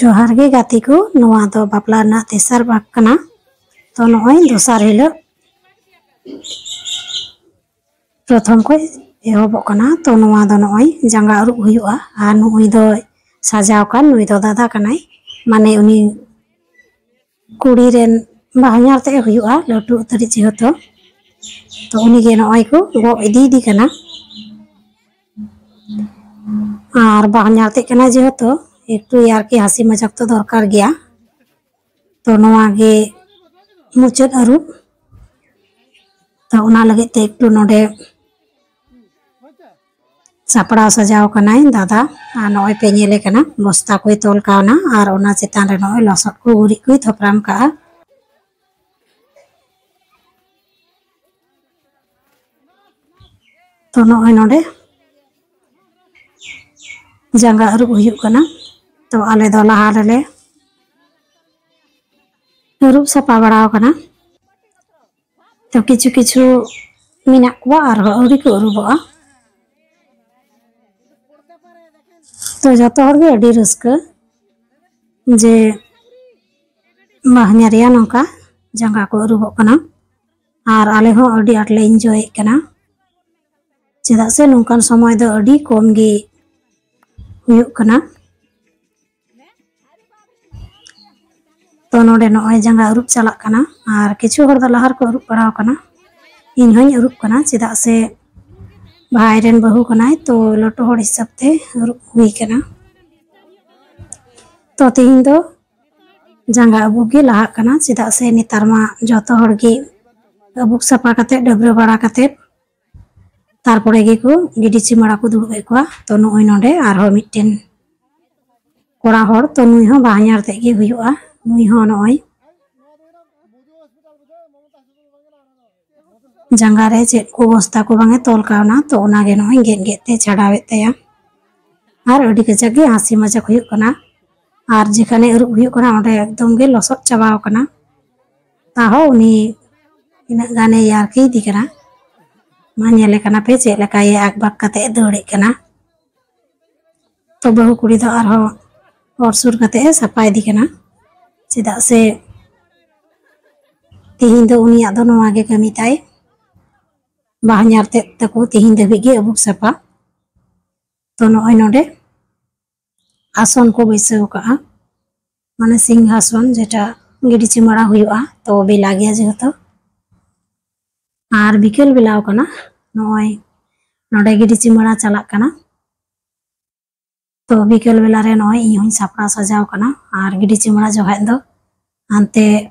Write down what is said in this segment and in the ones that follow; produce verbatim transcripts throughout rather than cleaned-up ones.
ᱡᱚᱦᱟᱨ ᱜᱮ ᱜᱟᱛᱮ ᱠᱚ, ᱱᱚᱣᱟ ᱫᱚ ᱵᱟᱯᱞᱟ ᱨᱮᱱᱟᱜ ᱛᱮᱥᱟᱨ ᱵᱷᱟᱜᱽ ᱠᱟᱱᱟ᱾ ᱛᱚ ᱱᱚᱜᱼᱚᱭ ᱫᱚᱥᱟᱨ ᱦᱤᱞᱳᱜ ᱯᱨᱚᱛᱷᱚᱢ ᱠᱷᱚᱱ ᱮᱦᱚᱵᱚᱜ ᱠᱟᱱᱟ᱾ ᱛᱚ ᱱᱚᱣᱟ ᱫᱚ ᱱᱚᱜᱼᱚᱭ ᱡᱟᱸᱜᱟ ᱟᱹᱨᱩᱵ ᱦᱩᱭᱩᱜᱼᱟ᱾ ᱟᱨ ᱱᱩᱜᱼᱩᱭ ᱫᱚ ᱥᱟᱡᱟᱣ ᱠᱟᱱ, ᱱᱩᱭ ᱫᱚ ᱫᱟᱫᱟ ᱠᱟᱱᱟᱭ, ᱢᱟᱱᱮ ᱩᱱᱤ ᱠᱩᱲᱤ ᱨᱮᱱ ᱵᱟᱦᱧᱟᱨ ᱛᱮᱫ ᱮ ᱦᱩᱭᱩᱜᱼᱟ, ᱞᱟᱹᱴᱩ ᱩᱛᱟᱹᱨᱤᱡ ᱡᱮᱦᱮᱛᱩ᱾ ᱛᱚ ᱩᱱᱤᱜᱮ ᱱᱚᱜᱼᱚᱭ ᱠᱚ ᱜᱚᱜ ᱤᱫᱤᱭᱮᱫᱤ ᱠᱟᱱᱟ᱾ ᱟᱨ ᱵᱟᱦᱧᱟᱨ ᱛᱮᱫ ᱠᱟᱱᱟᱭ ᱡᱮᱦᱮᱛᱩ, ᱮᱠᱴᱩ ᱟᱨᱠᱤ ᱦᱟᱹᱥᱤ ᱢᱟᱡᱟᱠ ᱫᱚ ᱫᱚᱨᱠᱟᱨ ᱜᱮᱭᱟ᱾ ᱛᱚ ᱱᱚᱣᱟ ᱜᱮ ᱢᱩᱪᱟᱹᱫ ᱟᱹᱨᱩᱵ᱾ ᱛᱚ ᱚᱱᱟ ᱞᱟᱹᱜᱤᱫ ᱛᱮ ᱮᱠᱴᱩ ᱱᱚᱰᱮ ᱥᱟᱯᱲᱟᱣ ᱥᱟᱡᱟᱣ ᱠᱟᱱᱟᱭ ᱫᱟᱫᱟ᱾ ᱟᱨ ᱱᱚᱜᱼᱚᱭ ᱯᱮ ᱧᱮᱞᱮ ᱠᱟᱱᱟ, ᱵᱚᱥᱛᱟ ᱠᱚᱭ ᱛᱚᱞ ᱠᱟᱣᱱᱟ ᱟᱨ ᱚᱱᱟ ᱪᱮᱛᱟᱱ ᱨᱮ ᱱᱚᱜᱼᱚᱭ ᱞᱚᱥᱚᱫ ᱠᱚ, ᱜᱩᱨᱤᱡ ᱠᱚᱭ ᱛᱷᱚᱯᱨᱟᱢ ᱠᱟᱜᱼᱟ᱾ ᱛᱚ ᱱᱚᱜᱼᱚᱭ ᱱᱚᱰᱮ ᱡᱟᱸᱜᱟ ᱟᱹᱨᱩᱵ ᱦᱩᱭᱩᱜ ᱠᱟᱱᱟ᱾ ᱛᱚ ᱟᱞᱮ ᱫᱚ ᱞᱟᱦᱟ ᱨᱮᱞᱮ ᱟᱹᱨᱩᱵ ᱥᱟᱯᱷᱟ ᱵᱟᱲᱟᱣ ᱠᱟᱱᱟ᱾ ᱛᱚ ᱠᱤᱪᱷᱩ ᱠᱤᱪᱷᱩ ᱢᱮᱱᱟᱜ ᱠᱚᱣᱟ ᱟᱨᱦᱚᱸ ᱟᱹᱣᱨᱤ ᱠᱚ ᱟᱹᱨᱩᱵᱚᱜᱼᱟ᱾ ᱛᱚ ᱡᱚᱛᱚ ᱦᱚᱲᱜᱮ ᱟᱹᱰᱤ ᱨᱟᱹᱥᱠᱟᱹ ᱡᱮ ᱵᱟᱦᱧᱟᱨᱤᱭᱟ ᱱᱚᱝᱠᱟ ᱡᱟᱸᱜᱟ ᱠᱚ ᱟᱹᱨᱩᱵᱚᱜ ᱠᱟᱱᱟ᱾ ᱟᱨ ᱟᱞᱮ ᱦᱚᱸ ᱟᱹᱰᱤ ᱟᱸᱴ ᱞᱮ ᱤᱱᱡᱚᱭᱮᱫ ᱠᱟᱱᱟ, ᱪᱮᱫᱟᱜ ᱥᱮ ᱱᱚᱝᱠᱟᱱ ᱥᱚᱢᱚᱭ ᱫᱚ ᱟᱹᱰᱤ ᱠᱚᱢ ᱜᱮ ᱦᱩᱭᱩᱜ ᱠᱟᱱᱟ᱾ ᱛᱚ ᱱᱚᱰᱮ ᱱᱚᱜᱼᱚᱭ ᱡᱟᱸᱜᱟ ᱟᱹᱨᱩᱵ ᱪᱟᱞᱟᱜ ᱠᱟᱱᱟ᱾ ᱟᱨ ᱠᱤᱪᱷᱩ ᱦᱚᱲ ᱫᱚ ᱞᱟᱦᱟ ᱨᱮᱠᱚ ᱟᱹᱨᱩᱵ ᱵᱟᱲᱟᱣ ᱠᱟᱱᱟ, ᱤᱧ ᱦᱚᱸᱧ ᱟᱹᱨᱩᱵ ᱠᱟᱱᱟ, ᱪᱮᱫᱟᱜ ᱥᱮ ᱵᱷᱟᱭ ᱨᱮᱱ ᱵᱟᱹᱦᱩ ᱠᱟᱱᱟᱭ, ᱛᱚ ᱞᱟᱹᱴᱩ ᱦᱚᱲ ᱦᱤᱥᱟᱹᱵ ᱛᱮ ᱟᱹᱨᱩᱵ ᱦᱩᱭ ᱠᱟᱱᱟ᱾ ᱛᱚ ᱛᱮᱦᱮᱧ ᱫᱚ ᱡᱟᱸᱜᱟ ᱟᱹᱵᱩᱠ ᱜᱮ ᱞᱟᱦᱟᱜ ᱠᱟᱱᱟ, ᱪᱮᱫᱟᱜ ᱥᱮ ᱱᱮᱛᱟᱨ ᱢᱟ ᱡᱚᱛᱚ ᱦᱚᱲ ᱜᱮ ᱟᱹᱵᱩᱠ ᱥᱟᱯᱷᱟ ᱠᱟᱛᱮ, ᱰᱟᱹᱵᱽᱨᱟᱹ ᱵᱟᱲᱟ ᱠᱟᱛᱮ, ᱛᱟᱨᱯᱚᱨᱮ ᱜᱮᱠᱚ ᱜᱤᱰᱤ ᱪᱩᱢᱟᱹᱲᱟ ᱠᱚ ᱫᱩᱲᱩᱵ ᱮᱫ ᱠᱚᱣᱟ᱾ ᱛᱚ ᱱᱚᱜᱼᱚᱭ ᱱᱚᱰᱮ ᱟᱨᱦᱚᱸ ᱢᱤᱫᱴᱮᱱ ᱠᱚᱲᱟ ᱦᱚᱲ, ᱛᱚ ᱱᱩᱭ ᱦᱚᱸ ᱵᱟᱦᱧᱟᱨ ᱛᱮᱫ ᱜᱮ ᱦᱩᱭᱩᱜᱼᱟ᱾ ᱱᱩᱭ ᱦᱚᱸ ᱱᱚᱜᱼᱚᱭ ᱡᱟᱸᱜᱟ ᱨᱮ ᱪᱮᱫ ᱠᱚ ᱵᱚᱥᱛᱟ ᱠᱚ ᱵᱟᱝ ᱮ ᱛᱚᱞ ᱠᱟᱣᱱᱟ, ᱛᱚ ᱚᱱᱟᱜᱮ ᱱᱚᱜᱼᱚᱭ ᱜᱮᱫ ᱜᱮᱫ ᱛᱮ ᱪᱷᱟᱰᱟᱣᱮᱫ ᱛᱟᱭᱟ᱾ ᱟᱨ ᱟᱹᱰᱤ ᱠᱟᱡᱟᱠ ᱜᱮ ᱦᱟᱹᱥᱤ ᱢᱟᱡᱟᱠ ᱦᱩᱭᱩᱜ ᱠᱟᱱᱟ᱾ ᱟᱨ ᱡᱮᱠᱷᱟᱱᱮ ᱟᱹᱨᱩᱵ ᱦᱩᱭᱩᱜ ᱠᱟᱱᱟ, ᱚᱸᱰᱮ ᱮᱠᱫᱚᱢ ᱜᱮ ᱞᱚᱥᱚᱫ ᱪᱟᱵᱟᱣ ᱠᱟᱱᱟ᱾ ᱛᱟᱦᱚᱸ ᱩᱱᱤ ᱛᱤᱱᱟᱹᱜ ᱜᱟᱱᱮ ᱭᱟᱨᱠᱤ ᱤᱫᱤ ᱠᱟᱱᱟ, ᱢᱟ ᱧᱮᱞᱮ ᱠᱟᱱᱟ ᱯᱮ ᱪᱮᱫ ᱞᱮᱠᱟ ᱤᱭᱟᱹ ᱟᱠᱵᱟᱠ ᱠᱟᱛᱮ ᱫᱟᱹᱲᱮᱫ ᱠᱟᱱᱟ᱾ ᱛᱚ ᱵᱟᱹᱦᱩ ᱠᱩᱲᱤ ᱫᱚ ᱟᱨᱦᱚᱸ ᱚᱨ ᱥᱩᱨ ᱠᱟᱛᱮ ᱮ ᱥᱟᱯᱷᱟ ᱤᱫᱤ ᱠᱟᱱᱟ᱾ ᱪᱮᱫᱟᱜ ᱥᱮ ᱛᱮᱦᱮᱧ ᱫᱚ ᱩᱱᱤᱭᱟᱜ ᱫᱚ ᱱᱚᱣᱟ ᱜᱮ ᱠᱟᱹᱢᱤ ᱛᱟᱭ, ᱵᱟᱦᱧᱟᱨ ᱛᱮᱫ ᱛᱟᱠᱚ ᱛᱮᱦᱮᱧ ᱫᱷᱟᱹᱵᱤᱡ ᱜᱮ ᱟᱹᱵᱩᱠ ᱥᱟᱯᱷᱟ᱾ ᱛᱚ ᱱᱚᱜᱼᱚᱭ ᱱᱚᱰᱮ ᱟᱥᱚᱱ ᱠᱚ ᱵᱟᱹᱭᱥᱟᱹᱣ ᱠᱟᱜᱼᱟ, ᱢᱟᱱᱮ ᱥᱤᱝᱦᱟᱥᱚᱱ, ᱡᱮᱴᱟ ᱜᱤᱰᱤ ᱪᱩᱢᱟᱹᱲᱟ ᱦᱩᱭᱩᱜᱼᱟ, ᱛᱚ ᱵᱮᱞᱟ ᱜᱮᱭᱟ ᱡᱮᱦᱮᱛᱩ᱾ ᱟᱨ ᱵᱤᱠᱮᱞ ᱵᱮᱞᱟᱣ ᱠᱟᱱᱟ, ᱱᱚᱜᱼᱚᱭ ᱱᱚᱰᱮ ᱜᱤᱰᱤ ᱪᱩᱢᱟᱹᱲᱟ ᱪᱟᱞᱟᱜ ᱠᱟᱱᱟ᱾ ᱛᱚ ᱵᱤᱠᱮᱞ ᱵᱮᱞᱟ ᱨᱮ ᱱᱚᱜᱼᱚᱭ ᱤᱧ ᱦᱚᱸᱧ ᱥᱟᱯᱲᱟᱣ ᱥᱟᱡᱟᱣ ᱠᱟᱱᱟ᱾ ᱟᱨ ᱜᱤᱰᱤ ᱪᱩᱢᱟᱹᱲᱟ ᱡᱚᱠᱷᱟᱡ ᱫᱚ ᱦᱟᱱᱛᱮ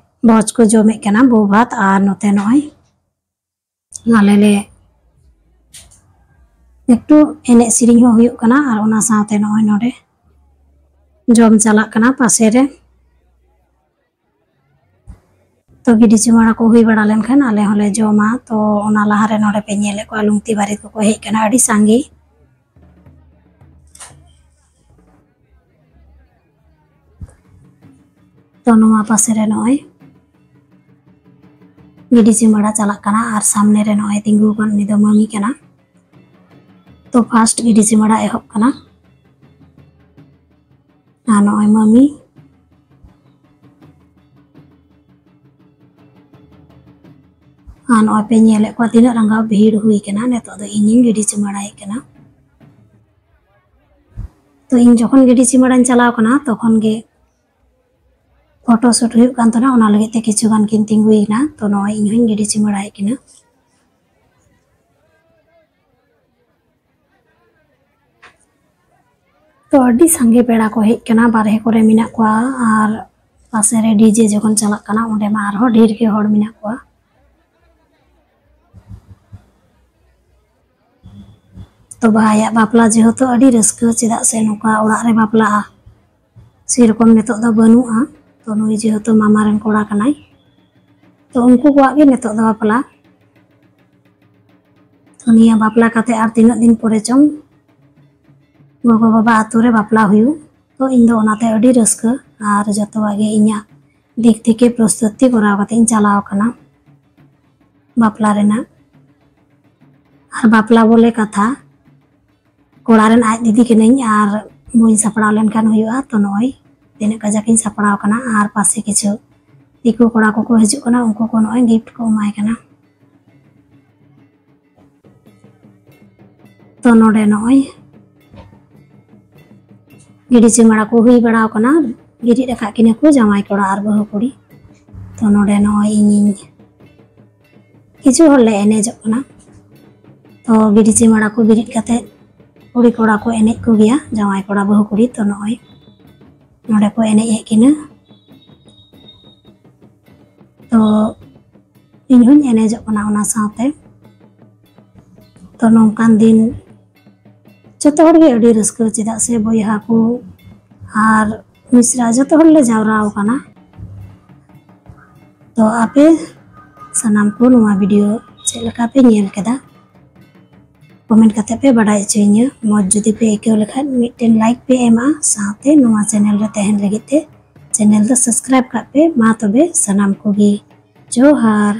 ᱵᱷᱚᱡᱽ ᱠᱚ ᱡᱚᱢᱮᱫ ᱠᱟᱱᱟ, ᱵᱚᱦᱩ ᱵᱷᱟᱛ, ᱟᱨ ᱱᱚᱛᱮ ᱱᱚᱜᱼᱚᱭ ᱟᱞᱮ ᱞᱮ ᱮᱠᱴᱩ ᱮᱱᱮᱡ ᱥᱮᱨᱮᱧ ᱦᱚᱸ ᱦᱩᱭᱩᱜ ᱠᱟᱱᱟ, ᱟᱨ ᱚᱱᱟ ᱥᱟᱶᱛᱮ ᱱᱚᱜᱼᱚᱭ ᱱᱚᱰᱮ ᱡᱚᱢ ᱪᱟᱞᱟᱜ ᱠᱟᱱᱟ ᱯᱟᱥᱮ ᱨᱮ᱾ ᱛᱚ ᱜᱤᱰᱤ ᱪᱩᱢᱟᱹᱲᱟ ᱠᱚ ᱦᱩᱭ ᱵᱟᱲᱟ ᱞᱮᱱᱠᱷᱟᱱ ᱟᱞᱮ ᱦᱚᱸᱞᱮ ᱡᱚᱢᱟ᱾ ᱛᱚ ᱚᱱᱟ ᱞᱟᱦᱟᱨᱮ ᱱᱚᱰᱮ ᱯᱮ ᱧᱮᱞᱮᱫ ᱠᱚᱣᱟ ᱞᱩᱝᱛᱤ ᱵᱟᱨᱮᱛ ᱠᱚᱠᱚ ᱦᱮᱡ ᱠᱟᱱᱟ, ᱟᱹᱰᱤ ᱥᱟᱸᱜᱮ᱾ ᱛᱚ ᱱᱚᱣᱟ ᱯᱟᱥᱮ ᱨᱮ ᱱᱚᱜᱼᱚᱭ ᱜᱤᱰᱤ ᱪᱩᱢᱟᱹᱲᱟ ᱪᱟᱞᱟᱜ ᱠᱟᱱᱟ, ᱟᱨ ᱥᱟᱢᱱᱮ ᱨᱮ ᱱᱚᱜᱼᱚᱭ ᱛᱤᱸᱜᱩ ᱟᱠᱟᱱ ᱩᱱᱤ ᱫᱚ ᱢᱟᱹᱢᱤ ᱠᱟᱱᱟ᱾ ᱛᱚ ᱯᱷᱟᱥᱴ ᱜᱤᱰᱤ ᱪᱩᱢᱟᱹᱲᱟ ᱮᱦᱚᱵ ᱠᱟᱱᱟ᱾ ᱟᱨ ᱱᱚᱜᱼᱚᱭ ᱢᱟᱹᱢᱤ᱾ ᱟᱨ ᱱᱚᱜᱼᱚᱭ ᱯᱮ ᱧᱮᱞᱮᱫ ᱠᱚᱣᱟ ᱛᱤᱱᱟᱹᱜ ᱨᱟᱸᱜᱟᱣ ᱵᱷᱤᱲ ᱦᱩᱭ ᱠᱟᱱᱟ᱾ ᱱᱤᱛᱚᱜ ᱫᱚ ᱤᱧᱤᱧ ᱜᱤᱰᱤ ᱪᱩᱢᱟᱹᱲᱟᱭᱮᱫ ᱠᱟᱱᱟ᱾ ᱛᱚ ᱤᱧ ᱡᱚᱠᱷᱚᱱ ᱜᱤᱰᱤ ᱪᱩᱢᱟᱹᱲᱟᱧ ᱪᱟᱞᱟᱣ ᱠᱟᱱᱟ, ᱛᱚᱠᱷᱚᱱ ᱜᱮ ᱯᱷᱳᱴᱳ ᱥᱩᱴ ᱦᱩᱭᱩᱜ ᱠᱟᱱ ᱛᱟᱦᱮᱱᱟ, ᱚᱱᱟ ᱞᱟᱹᱜᱤᱫ ᱛᱮ ᱠᱤᱪᱷᱩ ᱜᱟᱱ ᱠᱤᱱ ᱛᱤᱸᱜᱩᱭᱮᱱᱟ᱾ ᱛᱚ ᱱᱚᱜᱼᱚᱭ ᱤᱧ ᱦᱚᱸᱧ ᱜᱤᱰᱤ ᱪᱩᱢᱟᱹᱲᱟᱭᱮᱫ ᱠᱤᱱᱟ᱾ ᱛᱚ ᱟᱹᱰᱤ ᱥᱟᱸᱜᱮ ᱯᱮᱲᱟ ᱠᱚ ᱦᱮᱡ ᱠᱟᱱᱟ, ᱵᱟᱨᱦᱮ ᱠᱚᱨᱮ ᱢᱮᱱᱟᱜ ᱠᱚᱣᱟ, ᱟᱨ ᱯᱟᱥᱮ ᱨᱮ ᱰᱤᱡᱮ ᱡᱚᱠᱷᱚᱱ ᱪᱟᱞᱟᱜ ᱠᱟᱱᱟ, ᱚᱸᱰᱮ ᱢᱟ ᱟᱨᱦᱚᱸ ᱰᱷᱮᱨ ᱜᱮ ᱦᱚᱲ ᱢᱮᱱᱟᱜ ᱠᱚᱣᱟ᱾ ᱛᱚ ᱵᱷᱟᱭᱟᱜ ᱵᱟᱯᱞᱟ ᱡᱮᱦᱮᱛᱩ ᱟᱹᱰᱤ ᱨᱟᱹᱥᱠᱟᱹ, ᱪᱮᱫᱟᱜ ᱥᱮ ᱱᱚᱝᱠᱟ ᱚᱲᱟᱜ ᱨᱮ ᱵᱟᱯᱞᱟᱜᱼᱟ, ᱥᱮᱨᱚᱠᱚᱢ ᱱᱤᱛᱚᱜ ᱫᱚ ᱵᱟᱹᱱᱩᱜᱼᱟ᱾ ᱛᱚ ᱱᱩᱭ ᱡᱮᱦᱮᱛᱩ ᱢᱟᱢᱟ ᱨᱮᱱ ᱠᱚᱲᱟ ᱠᱟᱱᱟᱭ, ᱛᱚ ᱩᱱᱠᱩ ᱠᱚᱣᱟᱜ ᱜᱮ ᱱᱤᱛᱚᱜ ᱫᱚ ᱵᱟᱯᱞᱟ᱾ ᱛᱚ ᱱᱤᱭᱟᱹ ᱵᱟᱯᱞᱟ ᱠᱟᱛᱮ ᱟᱨ ᱛᱤᱱᱟᱹᱜ ᱫᱤᱱ ᱯᱚᱨᱮ ᱪᱚᱝ ᱜᱚᱜᱚ ᱵᱟᱵᱟ ᱟᱛᱳ ᱨᱮ ᱵᱟᱯᱞᱟ ᱦᱩᱭᱩᱜ᱾ ᱛᱚ ᱤᱧ ᱫᱚ ᱚᱱᱟᱛᱮ ᱟᱹᱰᱤ ᱨᱟᱹᱥᱠᱟᱹ, ᱟᱨ ᱡᱚᱛᱚᱣᱟᱜ ᱜᱮ ᱤᱧᱟᱹᱜ ᱫᱤᱠ ᱛᱷᱮᱠᱮ ᱯᱨᱚᱥᱛᱩᱛᱤ ᱠᱚᱨᱟᱣ ᱠᱟᱛᱮ ᱤᱧ ᱪᱟᱞᱟᱣ ᱟᱠᱟᱱᱟ ᱵᱟᱯᱞᱟ ᱨᱮᱱᱟᱜ᱾ ᱟᱨ ᱵᱟᱯᱞᱟ ᱵᱚᱞᱮ ᱠᱟᱛᱷᱟ, ᱠᱚᱲᱟ ᱨᱮᱱ ᱟᱡ ᱫᱤᱫᱤ ᱠᱟᱹᱱᱟᱹᱧ, ᱟᱨ ᱵᱟᱹᱧ ᱥᱟᱯᱲᱟᱣ ᱞᱮᱱᱠᱷᱟᱱ ᱦᱩᱭᱩᱜᱼᱟ᱾ ᱛᱚ ᱱᱚᱜᱼᱚᱭ ᱛᱤᱱᱟᱹᱜ ᱠᱟᱡᱟᱠ ᱤᱧ ᱥᱟᱯᱲᱟᱣ ᱠᱟᱱᱟ, ᱟᱨ ᱯᱟᱥᱮ ᱠᱤᱪᱷᱩ ᱫᱤᱠᱩ ᱠᱚᱲᱟ ᱠᱚᱠᱚ ᱦᱤᱡᱩᱜ ᱠᱟᱱᱟ, ᱩᱱᱠᱩ ᱠᱚ ᱱᱚᱜᱼᱚᱭ gift ᱠᱚ ᱮᱢᱟᱭ ᱠᱟᱱᱟ᱾ ᱛᱚ ᱱᱚᱰᱮ ᱱᱚᱜᱼᱚᱭ ᱜᱤᱰᱤ ᱪᱩᱢᱟᱹᱲᱟ ᱠᱚ ᱦᱩᱭ ᱵᱟᱲᱟᱣ ᱠᱟᱱᱟ, ᱵᱤᱨᱤᱫ ᱟᱠᱟᱫ ᱠᱤᱱᱟ ᱠᱚ ᱡᱟᱶᱟᱭ ᱠᱚᱲᱟ ᱟᱨ ᱵᱟᱹᱦᱩ ᱠᱩᱲᱤ᱾ ᱛᱚ ᱱᱚᱰᱮ ᱱᱚᱜᱼᱚᱭ ᱤᱧᱤᱧ ᱠᱤᱪᱷᱩ ᱦᱚᱲ ᱞᱮ ᱮᱱᱮᱡᱚᱜ ᱠᱟᱱᱟ᱾ ᱛᱚ ᱜᱤᱰᱤ ᱪᱩᱢᱟᱹᱲᱟ ᱠᱚ ᱵᱤᱨᱤᱫ ᱠᱟᱛᱮ ᱠᱩᱲᱤ ᱠᱚᱲᱟ ᱠᱚ ᱮᱱᱮᱡ ᱠᱚ ᱜᱮᱭᱟ, ᱡᱟᱶᱟᱭ ᱠᱚᱲᱟ ᱵᱟᱹᱦᱩ ᱠᱩᱲᱤ᱾ ᱛᱚ ᱱᱚᱜᱼᱚᱭ ᱱᱚᱰᱮ ᱠᱚ ᱮᱱᱮᱡ ᱮᱫ ᱠᱤᱱᱟ᱾ ᱛᱚ ᱤᱧ ᱦᱚᱸᱧ ᱮᱱᱮᱡᱚᱜ ᱠᱟᱱᱟ ᱚᱱᱟ ᱥᱟᱶᱛᱮ᱾ ᱛᱚ ᱱᱚᱝᱠᱟᱱ ᱫᱤᱱ ᱡᱚᱛᱚ ᱦᱚᱲ ᱜᱮ ᱟᱹᱰᱤ ᱨᱟᱹᱥᱠᱟᱹ, ᱪᱮᱫᱟᱜ ᱥᱮ ᱵᱚᱭᱦᱟ ᱠᱚ ᱟᱨ ᱢᱤᱥᱨᱟ ᱡᱚᱛᱚ ᱦᱚᱲ ᱞᱮ ᱡᱟᱣᱨᱟ ᱟᱠᱟᱱᱟ᱾ ᱛᱚ ᱟᱯᱮ ᱥᱟᱱᱟᱢ ᱠᱚ ᱱᱚᱣᱟ video ᱪᱮᱫ ᱞᱮᱠᱟ ᱯᱮ ᱧᱮᱞ ᱠᱮᱫᱟ, comment ᱠᱟᱛᱮ ᱯᱮ ᱵᱟᱰᱟᱭ ᱦᱚᱪᱚᱭᱤᱧᱟᱹ᱾ ᱢᱚᱡᱽ ᱡᱩᱫᱤ ᱯᱮ ᱟᱹᱭᱠᱟᱹᱣ ᱞᱮᱠᱷᱟᱱ ᱢᱤᱫᱴᱮᱱ like ᱯᱮ ᱮᱢᱟ, ᱥᱟᱶᱛᱮ ᱱᱚᱣᱟ channel ᱨᱮ ᱛᱟᱦᱮᱱ ᱞᱟᱹᱜᱤᱫ ᱛᱮ channel ᱫᱚ subscribe ᱠᱟᱜ ᱯᱮ᱾ ᱢᱟ ᱛᱚᱵᱮ ᱥᱟᱱᱟᱢ ᱠᱚᱜᱮ ᱡᱚᱦᱟᱨ᱾